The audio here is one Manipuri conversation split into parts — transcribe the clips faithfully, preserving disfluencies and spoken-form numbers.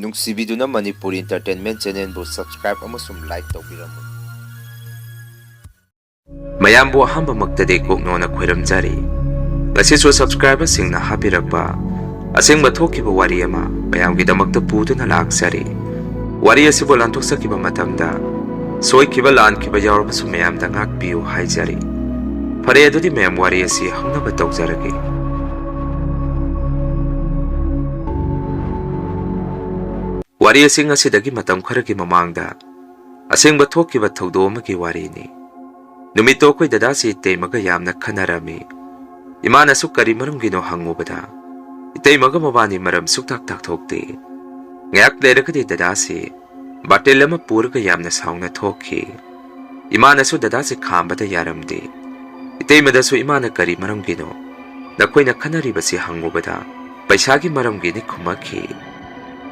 ꯅꯨꯡꯁꯤꯕꯤꯗꯨꯅ ꯃꯅꯤꯄꯨꯔ Entertainment Channelꯕꯨ subscribe ꯑꯃꯁꯨꯡ like ꯇꯧꯕꯤꯔꯝꯃꯨ꯫ ꯃꯌꯥꯝꯕꯨ ꯑꯍꯥꯟꯕꯃꯛꯇꯗꯤ ꯀꯣꯛꯅꯣꯅ ꯈꯣꯏꯔꯝꯖꯔꯤ꯫ ꯉꯁꯤꯁꯨ subscriberꯁꯤꯡꯅ ꯍꯥꯞꯄꯤꯔꯛꯄ ꯑꯁꯦꯡꯕ ꯊꯣꯛꯈꯤꯕ ꯋꯥꯔꯤ ꯑꯃ ꯃꯌꯥꯝꯒꯤꯗꯃꯛꯇ ꯄꯨꯗꯨꯅ ꯂꯥꯛꯆꯔꯤ꯫ ꯋꯥꯔꯤ ꯑꯁꯤꯕꯨ ꯂꯥꯟꯊꯣꯛꯆꯈꯤꯕ ꯃꯇꯝꯗ ꯁꯣꯏꯈꯤꯕ ꯂꯥꯟꯈꯤꯕ ꯌꯥꯎꯔꯕꯁꯨ ꯃꯌꯥꯝꯗ ꯉꯥꯛꯄꯤꯌꯨ ꯍꯥꯏꯖꯔꯤ꯫ ꯐꯔꯦ, ꯑꯗꯨꯗꯤ ꯃꯌꯥꯝ ꯋꯥꯔꯤ ꯑꯁꯤ ꯍꯧꯅꯕ ꯇꯧꯖꯔꯒꯦ꯫ ꯋꯥꯔꯤ ꯑꯁꯤ ꯉꯁꯤꯗꯒꯤ ꯃꯇꯝ ꯈꯔꯒꯤ ꯃꯃꯥꯡꯗ ꯑꯁꯦꯡꯕ ꯊꯣꯛꯈꯤꯕ ꯊꯧꯗꯣꯛ ꯑꯃꯒꯤ ꯋꯥꯔꯤꯅꯤ꯫ ꯅꯨꯃꯤꯠꯇꯣ ꯑꯩꯈꯣꯏ ꯗꯗꯥꯁꯤ ꯏꯇꯩꯃꯒ ꯌꯥꯝꯅ ꯈꯟꯅꯔꯝꯃꯤ꯫ ꯏꯃꯥꯅꯁꯨ ꯀꯔꯤ ꯃꯔꯝꯒꯤꯅꯣ ꯍꯪꯉꯨꯕꯗ, ꯏꯇꯩꯃꯒ ꯃꯕꯥꯅꯤ ꯃꯔꯝ ꯁꯨꯛꯇꯥꯛ ꯇꯥꯛꯊꯣꯛꯇꯦ꯫ ꯉꯥꯏꯍꯥꯛ ꯂꯩꯔꯒꯗꯤ ꯗꯗꯥꯁꯤ ꯕꯥꯔꯇꯦꯜ ꯑꯃ ꯄꯨꯔꯒ ꯌꯥꯝꯅ ꯁꯥꯎꯅ ꯊꯣꯛꯈꯤ꯫ ꯏꯃꯥꯅꯁꯨ ꯗꯗꯥꯁꯤ ꯈꯥꯝꯕꯗ ꯌꯥꯔꯝꯗꯦ꯫ ꯏꯇꯩꯃꯗꯁꯨ ꯏꯃꯥꯅ ꯀꯔꯤ ꯃꯔꯝꯒꯤꯅꯣ ꯅꯈꯣꯏꯅ ꯈꯟꯅꯔꯤꯕꯁꯤ ꯍꯪꯉꯨꯕꯗ, ꯄꯩꯁꯥꯒꯤ ꯃꯔꯝꯒꯤꯅꯤ ꯈꯨꯝꯃꯛꯈꯤ꯫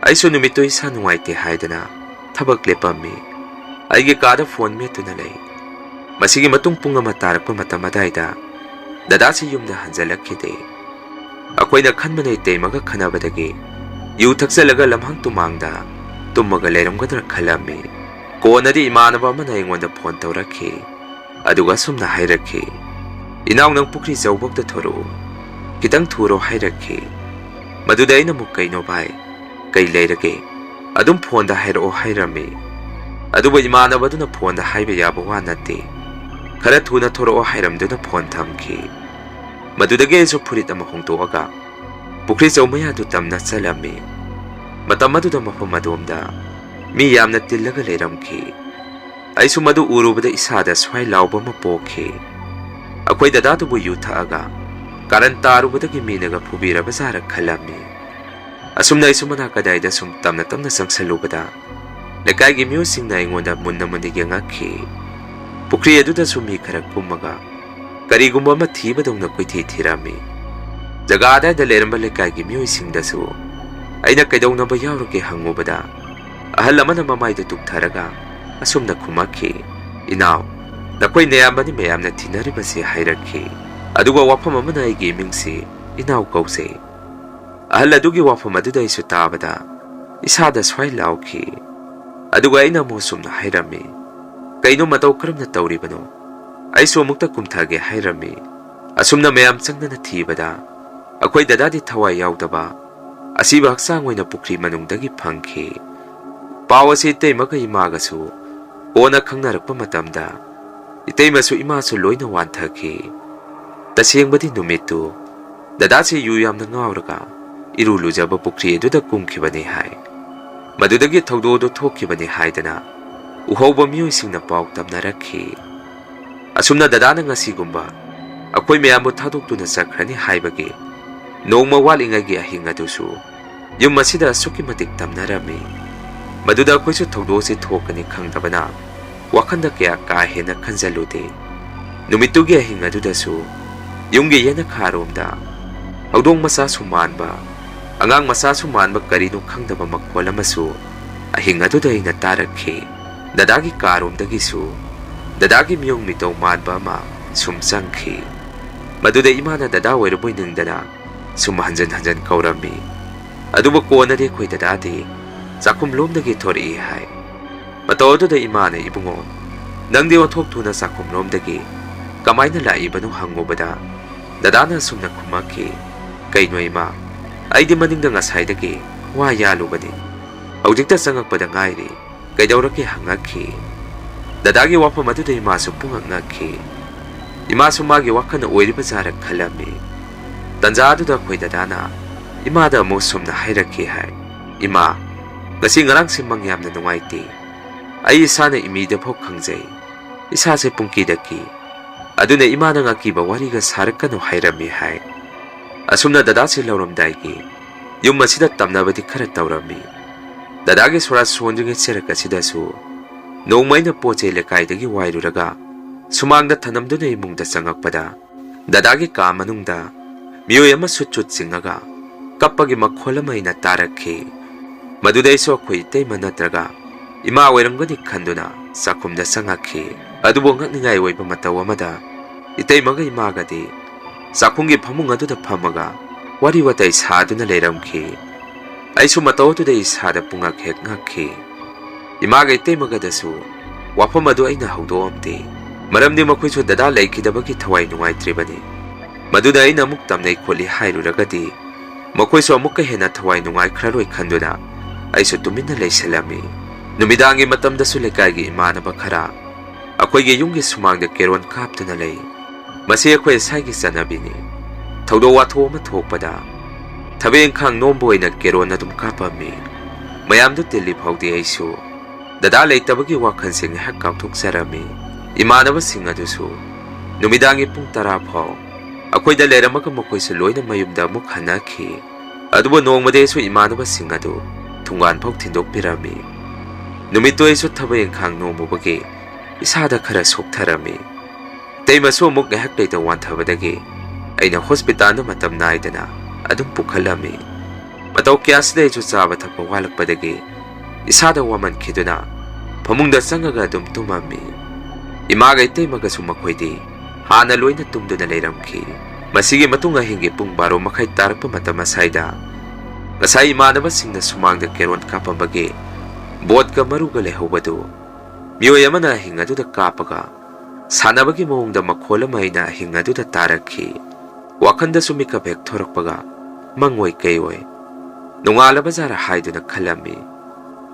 ꯑꯩꯁꯨ ꯅꯨꯃꯤꯠꯇꯨ ꯏꯁꯥ ꯅꯨꯡꯉꯥꯏꯇꯦ ꯍꯥꯏꯗꯅ ꯊꯕꯛ ꯂꯦꯞꯄꯝꯃꯤ꯫ ꯑꯩꯒꯤ ꯀꯥꯗ ꯐꯣꯟ ꯃꯦꯠꯇꯨꯅ ꯂꯩ꯫ ꯃꯁꯤꯒꯤ ꯃꯇꯨꯡ ꯄꯨꯡ ꯑꯃ ꯇꯥꯔꯛꯄ ꯃꯇꯝ ꯑꯗꯥꯏꯗ ꯗꯗꯥꯁꯤ ꯌꯨꯝꯗ ꯍꯟꯖꯜꯂꯛꯈꯤꯗꯦ꯫ ꯑꯩꯈꯣꯏꯅ ꯈꯟꯕꯅ ꯏꯇꯩꯃꯒ ꯈꯟꯅꯕꯗꯒꯤ ꯌꯨ ꯊꯛꯆꯜꯂꯒ ꯂꯝꯍꯥꯡ ꯇꯨꯃꯥꯡꯗ ꯇꯨꯝꯃꯒ ꯂꯩꯔꯝꯒꯗ꯭ꯔꯥ ꯈꯜꯂꯝꯃꯤ꯫ ꯀꯣꯟꯅꯗꯤ ꯏꯃꯥꯟꯅꯕ ꯑꯃꯅ ꯑꯩꯉꯣꯟꯗ ꯐꯣꯟ ꯇꯧꯔꯛꯈꯤ꯫ ꯑꯗꯨꯒ ꯑꯁꯨꯝꯅ ꯍꯥꯏꯔꯛꯈꯤ, "ꯏꯅꯥꯎ, ꯅꯪ ꯄꯨꯈ꯭ꯔꯤ ꯆꯧꯕꯛꯇ ꯊꯣꯔꯛꯎ, ꯈꯤꯇꯪ ꯊꯨꯔꯣ" ꯍꯥꯏꯔꯛꯈꯤ꯫ ꯃꯗꯨꯗ ꯑꯩꯅ ꯑꯃꯨꯛ, "ꯀꯩꯅꯣ ꯚꯥꯏ, ꯀꯩ ꯂꯩꯔꯒꯦ? ꯑꯗꯨꯝ ꯐꯣꯟꯗ ꯍꯥꯏꯔꯛꯑꯣ" ꯍꯥꯏꯔꯝꯃꯤ꯫ ꯑꯗꯨꯕꯨ ꯏꯃꯥꯟꯅꯕꯗꯨꯅ ꯐꯣꯟꯗ ꯍꯥꯏꯕ ꯌꯥꯕ ꯋꯥ ꯅꯠꯇꯦ꯫ ꯈꯔ ꯊꯨꯅ ꯊꯣꯔꯛꯑꯣ ꯍꯥꯏꯔꯝꯗꯨꯅ ꯐꯣꯟ ꯊꯝꯈꯤ꯫ ꯃꯗꯨꯗꯒꯤ ꯑꯩꯁꯨ ꯐꯨꯔꯤꯠ ꯑꯃ ꯍꯣꯡꯗꯣꯛꯑꯒ ꯄꯨꯈ꯭ꯔꯤ ꯆꯧ ꯃꯌꯥꯗꯨ ꯇꯝꯅ ꯆꯠꯂꯝꯃꯤ꯫ ꯃꯇꯝ ꯑꯗꯨꯗ ꯃꯐꯝ ꯑꯗꯣꯝꯗ ꯃꯤ ꯌꯥꯝꯅ ꯇꯤꯜꯂꯒ ꯂꯩꯔꯝꯈꯤ꯫ ꯑꯩꯁꯨ ꯃꯗꯨ ꯎꯔꯨꯕꯗ ꯏꯁꯥꯗ ꯁ꯭ꯋꯥꯏ ꯂꯥꯎꯕ ꯑꯃ ꯄꯣꯛꯈꯤ꯫ ꯑꯩꯈꯣꯏ ꯗꯗꯥꯗꯨꯕꯨ ꯌꯨ ꯊꯛꯑꯒ ꯀꯥꯔꯟ ꯇꯥꯔꯨꯕꯗꯒꯤ ꯃꯤꯅꯒ ꯐꯨꯕꯤꯔꯕ ꯖꯥꯔ ꯈꯜꯂꯝꯃꯤ꯫ ꯑꯁꯨꯝꯅ ꯑꯩꯁꯨ ꯃꯅꯥꯛ ꯀꯗꯥꯏꯗ ꯁꯨꯝ ꯇꯞꯅ ꯇꯞꯅ ꯆꯪꯁꯜꯂꯨꯕꯗ, ꯂꯩꯀꯥꯏꯒꯤ ꯃꯤꯑꯣꯏꯁꯤꯡꯅ ꯑꯩꯉꯣꯟꯗ ꯃꯨꯟꯅ ꯃꯨꯟꯅ ꯌꯦꯡꯉꯛꯈꯤ꯫ ꯄꯨꯈ꯭ꯔꯤ ꯑꯗꯨꯗꯁꯨ ꯃꯤ ꯈꯔ ꯀꯨꯝꯃꯒ ꯀꯔꯤꯒꯨꯝꯕ ꯑꯃ ꯊꯤꯕꯗꯧꯅ ꯀꯣꯏꯊꯤ ꯊꯤꯔꯝꯃꯤ꯫ ꯖꯒꯥ ꯑꯗꯥꯏꯗ ꯂꯩꯔꯝꯕ ꯂꯩꯀꯥꯏꯒꯤ ꯃꯤꯑꯣꯏꯁꯤꯡꯗꯁꯨ ꯑꯩꯅ ꯀꯩꯗꯧꯅꯕ ꯌꯥꯎꯔꯒꯦ ꯍꯪꯉꯨꯕꯗ, ꯑꯍꯜ ꯑꯃꯅ ꯃꯃꯥꯏꯗꯨ ꯇꯨꯞꯊꯔꯒ ꯑꯁꯨꯝꯅ ꯈꯨꯝꯃꯛꯈꯤ, "ꯏꯅꯥꯎ, ꯅꯈꯣꯏ ꯅꯌꯥꯝꯕꯅꯤ ꯃꯌꯥꯝꯅ ꯊꯤꯅꯔꯤꯕꯁꯤ" ꯍꯥꯏꯔꯛꯈꯤ꯫ ꯑꯗꯨꯒ ꯋꯥꯐꯝ ꯑꯃꯅ ꯑꯩꯒꯤ ꯏꯃꯤꯡꯁꯤ ꯏꯅꯥꯎ ꯀꯧꯖꯩ꯫ ꯑꯍꯜ ꯑꯗꯨꯒꯤ ꯋꯥꯐꯝ ꯑꯗꯨꯗ ꯑꯩꯁꯨ ꯇꯥꯕꯗ, ꯏꯁꯥꯗ ꯁ꯭ꯋꯥꯏ ꯂꯥꯎꯈꯤ꯫ ꯑꯗꯨꯒ ꯑꯩꯅ ꯑꯃꯨꯛ ꯑꯁꯨꯝꯅ ꯍꯥꯏꯔꯝꯃꯤ, "ꯀꯩꯅꯣ, ꯃꯇꯧ ꯀꯔꯝꯅ ꯇꯧꯔꯤꯕꯅꯣ?" ꯑꯩꯁꯨ ꯑꯃꯨꯛꯇ ꯀꯨꯝꯊꯒꯦ ꯍꯥꯏꯔꯝꯃꯤ꯫ ꯑꯁꯨꯝꯅ ꯃꯌꯥꯝ ꯆꯪꯗꯅ ꯊꯤꯕꯗ ꯑꯩꯈꯣꯏ ꯗꯗꯥꯗꯤ ꯊꯋꯥꯏ ꯌꯥꯎꯗꯕ ꯑꯁꯤꯕ ꯍꯛꯆꯥꯡ ꯑꯣꯏꯅ ꯄꯨꯈ꯭ꯔꯤ ꯃꯅꯨꯡꯗꯒꯤ ꯐꯪꯈꯤ꯫ ꯄꯥꯎ ꯑꯁꯤ ꯏꯇꯩꯃꯒ ꯏꯃꯥꯒꯁꯨ ꯀꯣꯟꯅ ꯈꯪꯅꯔꯛꯄ ꯃꯇꯝꯗ ꯏꯇꯩꯃꯁꯨ ꯏꯃꯥꯁꯨ ꯂꯣꯏꯅ ꯋꯥꯟꯊꯈꯤ꯫ ꯇꯁꯦꯡꯕꯗꯤ ꯅꯨꯃꯤꯠꯇꯨ ꯗꯗꯥꯁꯤ ꯌꯨ ꯌꯥꯝꯅ ꯉꯥꯎꯔꯒ ꯏꯔꯨ ꯂꯨꯖꯕ ꯄꯨꯈ꯭ꯔꯤ ꯑꯗꯨꯗ ꯀꯨꯝꯈꯤꯕꯅꯤ ꯍꯥꯏ꯫ ꯃꯗꯨꯗꯒꯤ ꯊꯧꯗꯣꯛ ꯑꯗꯨ ꯊꯣꯛꯈꯤꯕꯅꯤ ꯍꯥꯏꯗꯅ ꯎꯍꯧꯕ ꯃꯤꯑꯣꯏꯁꯤꯡꯅ ꯄꯥꯎ ꯇꯝꯅꯔꯛꯈꯤ꯫ ꯑꯁꯨꯝꯅ ꯗꯗꯥꯅ ꯉꯁꯤꯒꯨꯝꯕ ꯑꯩꯈꯣꯏ ꯃꯌꯥꯝꯕꯨ ꯊꯥꯗꯣꯛꯇꯨꯅ ꯆꯠꯈ꯭ꯔꯅꯤ ꯍꯥꯏꯕꯒꯤ ꯅꯣꯡꯃ ꯋꯥꯠꯂꯤꯉꯩꯒꯤ ꯑꯍꯤꯡ ꯑꯗꯨꯁꯨ ꯌꯨꯝ ꯑꯁꯤꯗ ꯑꯁꯨꯛꯀꯤ ꯃꯇꯤꯛ ꯇꯝꯅꯔꯝꯃꯤ꯫ ꯃꯗꯨꯗ ꯑꯩꯈꯣꯏꯁꯨ ꯊꯧꯗꯣꯛ ꯑꯁꯤ ꯊꯣꯛꯀꯅꯤ ꯈꯪꯗꯕꯅ ꯋꯥꯈꯜꯗ ꯀꯌꯥ ꯀꯥ ꯍꯦꯟꯅ ꯈꯟꯖꯜꯂꯨꯗꯦ꯫ ꯅꯨꯃꯤꯠꯇꯨꯒꯤ ꯑꯍꯤꯡ ꯑꯗꯨꯗꯁꯨ ꯌꯨꯝꯒꯤ ꯌꯦꯅꯈꯥꯔꯣꯝꯗ ꯍꯧꯗꯣꯡ ꯃꯆꯥꯁꯨ ꯃꯥꯟꯕ, ꯑꯉꯥꯡ ꯃꯆꯥꯁꯨ ꯃꯥꯟꯕ ꯀꯔꯤꯅꯣ ꯈꯪꯗꯕ ꯃꯈꯣꯜ ꯑꯃꯁꯨ ꯑꯍꯤꯡ ꯑꯗꯨꯗ ꯑꯩꯅ ꯇꯥꯔꯛꯈꯤ꯫ ꯗꯗꯥꯒꯤ ꯀꯥꯔꯣꯝꯗꯒꯤꯁꯨ ꯗꯗꯥꯒꯤ ꯃꯤꯑꯣꯡ ꯃꯤꯇꯧ ꯃꯥꯟꯕ ꯑꯃ ꯁꯨꯝ ꯆꯪꯈꯤ꯫ ꯃꯗꯨꯗ ꯏꯃꯥꯅ ꯗꯗꯥ ꯑꯣꯏꯔꯕꯣꯏ ꯅꯤꯡꯗꯅ ꯁꯨꯝ ꯍꯟꯖꯟ ꯍꯟꯖꯟ ꯀꯧꯔꯝꯃꯤ꯫ ꯑꯗꯨꯕꯨ ꯀꯣꯟꯅꯗꯤ ꯑꯩꯈꯣꯏ ꯗꯗꯥꯗꯤ ꯆꯥꯛꯈꯨꯝꯂꯣꯝꯗꯒꯤ ꯊꯣꯔꯛꯏ ꯍꯥꯏ꯫ ꯃꯇꯧ ꯑꯗꯨꯗ ꯏꯃꯥꯅ, "ꯏꯕꯨꯡꯉꯣ, ꯅꯪꯗꯤ ꯑꯣꯟꯊꯣꯛ ꯊꯨꯅ ꯆꯥꯛꯈꯨꯝꯂꯣꯝꯗꯒꯤ ꯀꯃꯥꯏꯅ ꯂꯥꯛꯏꯕꯅꯣ?" ꯍꯪꯉꯨꯕꯗ ꯗꯗꯥꯅ ꯑꯁꯨꯝꯅ ꯈꯨꯝꯃꯛꯈꯤ, "ꯀꯩꯅꯣ ꯏꯃꯥ, ꯑꯩꯗꯤ ꯃꯅꯤꯡꯗ ꯉꯁꯥꯏꯗꯒꯤ ꯋꯥ ꯌꯥꯜꯂꯨꯕꯅꯤ꯫ ꯍꯧꯖꯤꯛꯇ ꯆꯪꯉꯛꯄꯗ ꯉꯥꯏꯔꯤ꯫ ꯀꯩꯗꯧꯔꯒꯦ?" ꯍꯪꯉꯛꯈꯤ꯫ ꯗꯗꯥꯒꯤ ꯋꯥꯐꯝ ꯑꯗꯨꯗ ꯏꯃꯥꯁꯨ ꯄꯨꯡꯉꯛ ꯉꯛꯈꯤ꯫ ꯏꯃꯥꯁꯨ ꯃꯥꯒꯤ ꯋꯥꯈꯜꯅ ꯑꯣꯏꯔꯤꯕ ꯖꯥꯔ ꯈꯜꯂꯝꯃꯤ꯫ ꯇꯟꯖꯥ ꯑꯗꯨꯗ ꯑꯩꯈꯣꯏ ꯗꯗꯥꯅ ꯏꯃꯥꯗ ꯑꯃꯨꯛ ꯁꯨꯝꯅ ꯍꯥꯏꯔꯛꯈꯤ ꯍꯥꯏ, "ꯏꯃꯥ, ꯉꯁꯤ ꯉꯔꯥꯡꯁꯤ ꯃꯪ ꯌꯥꯝꯅ ꯅꯨꯡꯉꯥꯏꯇꯦ꯫ ꯑꯩ ꯏꯁꯥꯅ ꯏꯃꯤꯗꯐꯥꯎ ꯈꯪꯖꯩ꯫ ꯏꯁꯥꯁꯦ ꯄꯨꯡꯀꯤꯗ ꯀꯤ꯫ ꯑꯗꯨꯅ ꯏꯃꯥꯅ ꯉꯥꯀꯤꯕ ꯋꯥꯔꯤꯒ ꯁꯥꯔꯛꯀꯅꯨ ꯍꯥꯏꯔꯝꯃꯤ" ꯍꯥꯏ꯫ ꯑꯁꯨꯝꯅ ꯗꯗꯥꯁꯤ ꯂꯧꯔꯝꯗꯥꯏꯒꯤ ꯌꯨꯝ ꯑꯁꯤꯗ ꯇꯝꯅꯕꯗꯤ ꯈꯔ ꯇꯧꯔꯝꯃꯤ꯫ ꯗꯗꯥꯒꯤ ꯁꯣꯔꯥꯠ ꯁꯣꯟꯗ꯭ꯔꯤꯉꯩ ꯆꯦꯔꯛ ꯑꯁꯤꯗꯁꯨ ꯅꯣꯡꯃ ꯑꯩꯅ ꯄꯣꯠ ꯆꯩ ꯂꯩꯀꯥꯏꯗꯒꯤ ꯋꯥꯏꯔꯨꯔꯒ ꯁꯨꯃꯥꯡꯗ ꯊꯅꯝꯗꯨꯅ ꯏꯃꯨꯡꯗ ꯆꯪꯉꯛꯄꯗ ꯗꯗꯥꯒꯤ ꯀꯥ ꯃꯅꯨꯡꯗ ꯃꯤꯑꯣꯏ ꯑꯃ ꯁꯨꯠ ꯁꯨꯠ ꯆꯤꯡꯉꯒ ꯀꯞꯄꯒꯤ ꯃꯈꯣꯜ ꯑꯃ ꯑꯩꯅ ꯇꯥꯔꯛꯈꯤ꯫ ꯃꯗꯨꯗꯩꯁꯨ ꯑꯩꯈꯣꯏ ꯏꯇꯩꯃ ꯅꯠꯇ꯭ꯔꯒ ꯏꯃꯥ ꯑꯣꯏꯔꯝꯒꯅꯤ ꯈꯟꯗꯨꯅ ꯆꯥꯛꯈꯨꯝꯗ ꯆꯪꯉꯛꯈꯤ꯫ ꯑꯗꯨꯕꯨ ꯉꯛꯅꯤꯡꯉꯥꯏ ꯑꯣꯏꯕ ꯃꯇꯧ ꯑꯃꯗ ꯏꯇꯩꯃꯒ ꯏꯃꯥꯒꯗꯤ ꯆꯥꯛꯈꯨꯝꯒꯤ ꯐꯃꯨꯡ ꯑꯗꯨꯗ ꯐꯝꯃꯒ ꯋꯥꯔꯤ ꯋꯥꯇꯥꯏ ꯁꯥꯗꯨꯅ ꯂꯩꯔꯝꯈꯤ꯫ ꯑꯩꯁꯨ ꯃꯇꯧ ꯑꯗꯨꯗ ꯏꯁꯥꯗ ꯄꯨꯡꯉꯛ ꯍꯦꯛ ꯉꯛꯈꯤ꯫ ꯏꯃꯥꯒ ꯏꯇꯩꯃꯒꯗꯁꯨ ꯋꯥꯐꯝ ꯑꯗꯨ ꯑꯩꯅ ꯍꯧꯗꯣꯛꯑꯝꯗꯦ꯫ ꯃꯔꯝꯗꯤ ꯃꯈꯣꯏꯁꯨ ꯗꯗꯥ ꯂꯩꯈꯤꯗꯕꯒꯤ ꯊꯋꯥꯏ ꯅꯨꯡꯉꯥꯏꯇ꯭ꯔꯤꯕꯅꯤ꯫ ꯃꯗꯨꯅ ꯑꯩꯅ ꯑꯃꯨꯛ ꯇꯝꯅꯩ ꯈꯣꯠꯂꯤ ꯍꯥꯏꯔꯨꯔꯒꯗꯤ ꯃꯈꯣꯏꯁꯨ ꯑꯃꯨꯛꯀ ꯍꯦꯟꯅ ꯊꯋꯥꯏ ꯅꯨꯡꯉꯥꯏꯈ꯭ꯔꯔꯣꯏ ꯈꯟꯗꯨꯅ ꯑꯩꯁꯨ ꯇꯨꯃꯤꯟꯅ ꯂꯩꯁꯜꯂꯝꯃꯤ꯫ ꯅꯨꯃꯤꯗꯥꯡꯒꯤ ꯃꯇꯝꯗꯁꯨ ꯂꯩꯀꯥꯏꯒꯤ ꯏꯃꯥꯟꯅꯕ ꯈꯔ ꯑꯩꯈꯣꯏꯒꯤ ꯌꯨꯝꯒꯤ ꯁꯨꯃꯥꯡꯗ ꯀꯦꯔꯣꯟ ꯀꯥꯞꯇꯨꯅ ꯂꯩ꯫ ꯃꯁꯤ ꯑꯩꯈꯣꯏ ꯏꯁꯥꯒꯤ ꯆꯠꯅꯕꯤꯅꯤ꯫ ꯊꯧꯗꯣꯛ ꯋꯥꯊꯣꯛ ꯑꯃ ꯊꯣꯛꯄꯗ ꯊꯕꯛ ꯏꯪꯈꯥꯡ ꯅꯣꯝꯕ ꯑꯣꯏꯅ ꯀꯦꯔꯣꯟ ꯑꯗꯨꯝ ꯀꯥꯞꯄꯝꯃꯤ꯫ ꯃꯌꯥꯝꯗꯨ ꯇꯤꯜꯂꯤ ꯐꯥꯎꯗꯤ ꯑꯩꯁꯨ ꯗꯗꯥ ꯂꯩꯇꯕꯒꯤ ꯋꯥꯈꯜꯁꯦ ꯉꯥꯏꯍꯥꯛ ꯀꯥꯎꯊꯣꯛꯆꯔꯝꯃꯤ꯫ ꯏꯃꯥꯟꯅꯕꯁꯤꯡ ꯑꯗꯨꯁꯨ ꯅꯨꯃꯤꯗꯥꯡꯒꯤ ꯄꯨꯡ ꯇꯔꯥ ꯐꯥꯎ ꯑꯩꯈꯣꯏꯗ ꯂꯩꯔꯝꯃꯒ ꯃꯈꯣꯏꯁꯨ ꯂꯣꯏꯅ ꯃꯌꯨꯝꯗ ꯑꯃꯨꯛ ꯍꯟꯅꯈꯤ꯫ ꯑꯗꯨꯕꯨ ꯅꯣꯡꯃꯗꯤ ꯑꯩꯁꯨ ꯏꯃꯥꯟꯅꯕꯁꯤꯡ ꯑꯗꯨ ꯊꯣꯡꯒꯥꯟ ꯐꯥꯎ ꯊꯤꯟꯗꯣꯛꯄꯤꯔꯝꯃꯤ꯫ ꯅꯨꯃꯤꯠꯇꯨ ꯑꯩꯁꯨ ꯊꯕꯛ ꯏꯪꯈꯥꯡ ꯅꯣꯝꯃꯨꯕꯒꯤ ꯏꯁꯥꯗ ꯈꯔ ꯁꯣꯛꯊꯔꯝꯃꯤ꯫ ꯏꯇꯩꯃꯁꯨ ꯑꯃꯨꯛ ꯉꯥꯏꯍꯥꯛ ꯂꯩꯇ ꯋꯥꯟꯊꯕꯗꯒꯤ ꯑꯩꯅ ꯍꯣꯁꯄꯤꯇꯥꯜꯗ ꯃꯇꯝ ꯅꯥꯏꯗꯅ ꯑꯗꯨꯝ ꯄꯨꯈꯠꯂꯝꯃꯤ꯫ ꯃꯇꯧ ꯀꯌꯥꯁꯤꯗ ꯑꯩꯁꯨ ꯆꯥꯕ ꯊꯛꯄ ꯋꯥꯠꯂꯛꯄꯗꯒꯤ ꯏꯁꯥꯗ ꯋꯥꯃꯟꯈꯤꯗꯨꯅ ꯐꯃꯨꯡꯗ ꯆꯪꯉꯒ ꯑꯗꯨꯝ ꯇꯨꯝꯃꯝꯃꯤ꯫ ꯏꯃꯥꯒ ꯏꯇꯩꯃꯒꯁꯨ ꯃꯈꯣꯏꯗꯤ ꯍꯥꯟꯅ ꯂꯣꯏꯅ ꯇꯨꯝꯗꯨꯅ ꯂꯩꯔꯝꯈꯤ꯫ ꯃꯁꯤꯒꯤ ꯃꯇꯨꯡ ꯑꯍꯤꯡꯒꯤ ꯄꯨꯡ ꯕꯥꯔꯣ ꯃꯈꯥꯏ ꯇꯥꯔꯛꯄ ꯃꯇꯝ ꯑꯁ꯭ꯋꯥꯏꯗ ꯉꯁꯥꯏ ꯏꯃꯥꯟꯅꯕꯁꯤꯡꯅ ꯁꯨꯃꯥꯡꯗ ꯀꯦꯔꯣꯟ ꯀꯥꯞꯄꯝꯕꯒꯤ ꯕꯣꯠꯀ ꯃꯔꯨꯒ ꯂꯩꯍꯧꯕꯗꯨ ꯃꯤꯑꯣꯏ ꯑꯃꯅ ꯑꯍꯤꯡ ꯑꯗꯨꯗ ꯀꯥꯞꯄꯒ ꯁꯥꯟꯅꯕꯒꯤ ꯃꯑꯣꯡꯗ ꯃꯈꯣꯜ ꯑꯃ ꯑꯩꯅ ꯑꯍꯤꯡ ꯑꯗꯨꯗ ꯇꯥꯔꯛꯈꯤ꯫ ꯋꯥꯈꯟꯗꯁꯨ ꯃꯤꯀꯞ ꯍꯦꯛ ꯊꯣꯔꯛꯄꯒ ꯃꯪ ꯑꯣꯏ ꯀꯩ ꯑꯣꯏ, ꯅꯣꯡꯉꯥꯜꯂꯕ ꯖꯥꯔ ꯍꯥꯏꯗꯨꯅ ꯈꯜꯂꯝꯃꯤ꯫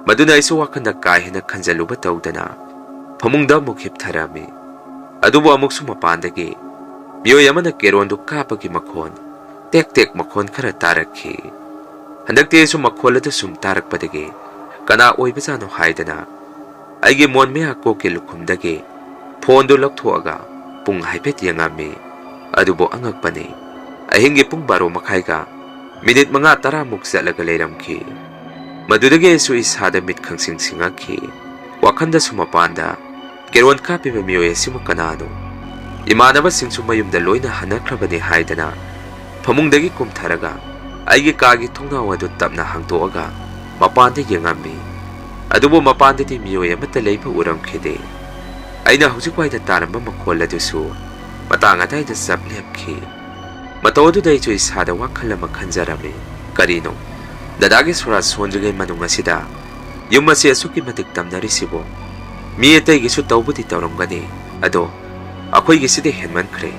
ꯃꯗꯨꯅ ꯑꯩꯁꯨ ꯋꯥꯈꯟꯗ ꯀꯥ ꯍꯦꯟꯅ ꯈꯟꯖꯜꯂꯨꯕ ꯇꯧꯗꯅ ꯐꯃꯨꯡꯗ ꯑꯃꯨꯛ ꯍꯤꯞꯊꯔꯝꯃꯤ꯫ ꯑꯗꯨꯕꯨ ꯑꯃꯨꯛꯁꯨ ꯃꯄꯥꯟꯗꯒꯤ ꯃꯤꯑꯣꯏ ꯑꯃꯅ ꯀꯦꯔꯣꯟꯗꯨ ꯀꯥꯞꯄꯒꯤ ꯃꯈꯣꯟ, ꯇꯦꯛ ꯇꯦꯛ ꯃꯈꯣꯟ ꯈꯔ ꯇꯥꯔꯛꯈꯤ꯫ ꯍꯟꯗꯛꯇꯤ ꯑꯩꯁꯨ ꯃꯈꯣꯜ ꯑꯗꯨ ꯁꯨꯝ ꯇꯥꯔꯛꯄꯗꯒꯤ ꯀꯅꯥ ꯑꯣꯏꯕꯖꯥꯠꯅꯣ ꯍꯥꯏꯗꯅ ꯑꯩꯒꯤ ꯃꯣꯟ ꯃꯌꯥ ꯀꯣꯛꯀꯤ ꯂꯨꯈꯨꯝꯗꯒꯤ ꯐꯣꯟꯗꯨ ꯂꯧꯊꯣꯛꯑꯒ ꯄꯨꯡ ꯍꯥꯏꯐꯦꯠ ꯌꯦꯡꯉꯝꯃꯤ꯫ ꯑꯗꯨꯕꯨ ꯑꯉꯛꯄꯅꯤ, ꯑꯍꯤꯡꯒꯤ ꯄꯨꯡ ꯕꯥꯔꯣ ꯃꯈꯥꯏꯒ ꯃꯤꯅꯤꯠ ꯃꯉꯥ ꯇꯔꯥꯃꯨꯛ ꯆꯠꯂꯒ ꯂꯩꯔꯝꯈꯤ꯫ ꯃꯗꯨꯗꯒꯤ ꯑꯩꯁꯨ ꯏꯁꯥꯗ ꯃꯤꯠ ꯈꯪꯁꯤꯡ ꯁꯤꯡꯉꯛꯈꯤ꯫ ꯋꯥꯈꯟꯗꯁꯨ ꯃꯄꯥꯟꯗ ꯀꯦꯔꯣꯟ ꯀꯥꯞꯄꯤꯕ ꯃꯤꯑꯣꯏ ꯑꯁꯤꯕꯨ ꯀꯅꯥꯅꯣ? ꯏꯃꯥꯟꯅꯕꯁꯤꯡꯁꯨ ꯃꯌꯨꯝꯗ ꯂꯣꯏꯅ ꯍꯟꯅꯈ꯭ꯔꯕꯅꯤ ꯍꯥꯏꯗꯅ ꯐꯃꯨꯡꯗꯒꯤ ꯀꯨꯝꯊꯔꯒ ꯑꯩꯒꯤ ꯀꯥꯒꯤ ꯊꯣꯡꯅꯥꯎ ꯑꯗꯨ ꯇꯞꯅ ꯍꯥꯡꯗꯣꯛꯑꯒ ꯃꯄꯥꯟꯗ ꯌꯦꯡꯉꯝꯃꯤ꯫ ꯑꯗꯨꯕꯨ ꯃꯄꯥꯟꯗꯗꯤ ꯃꯤꯑꯣꯏ ꯑꯃꯠꯇ ꯂꯩꯕ ꯎꯔꯝꯈꯤꯗꯦ꯫ ꯑꯩꯅ ꯍꯧꯖꯤꯛꯋꯥꯏꯗ ꯇꯥꯔꯝꯕ ꯃꯈꯣꯜ ꯑꯗꯨꯁꯨ ꯃꯇꯥꯡ ꯑꯗꯥꯏꯗ ꯆꯞ ꯂꯦꯞꯈꯤ꯫ ꯃꯇꯧ ꯑꯗꯨꯗ ꯑꯩꯁꯨ ꯏꯁꯥꯗ ꯋꯥꯈꯜ ꯑꯃ ꯈꯟꯖꯔꯝꯃꯤ꯫ ꯀꯔꯤꯅꯣ? ꯗꯗꯥꯒꯤ ꯁꯣꯔꯥꯠ ꯁꯣꯟꯗ꯭ꯔꯤꯉꯩ ꯃꯅꯨꯡ ꯑꯁꯤꯗ ꯌꯨꯝ ꯑꯁꯤ ꯑꯁꯨꯛꯀꯤ ꯃꯇꯤꯛ ꯇꯝꯅꯔꯤꯁꯤꯕꯣ? ꯃꯤ ꯑꯇꯩꯒꯤꯁꯨ ꯇꯧꯕꯗꯤ ꯇꯧꯔꯝꯒꯅꯤ, ꯑꯗꯣ ꯑꯩꯈꯣꯏꯒꯤꯁꯤꯗꯤ ꯍꯦꯟꯃꯟꯈ꯭ꯔꯦ꯫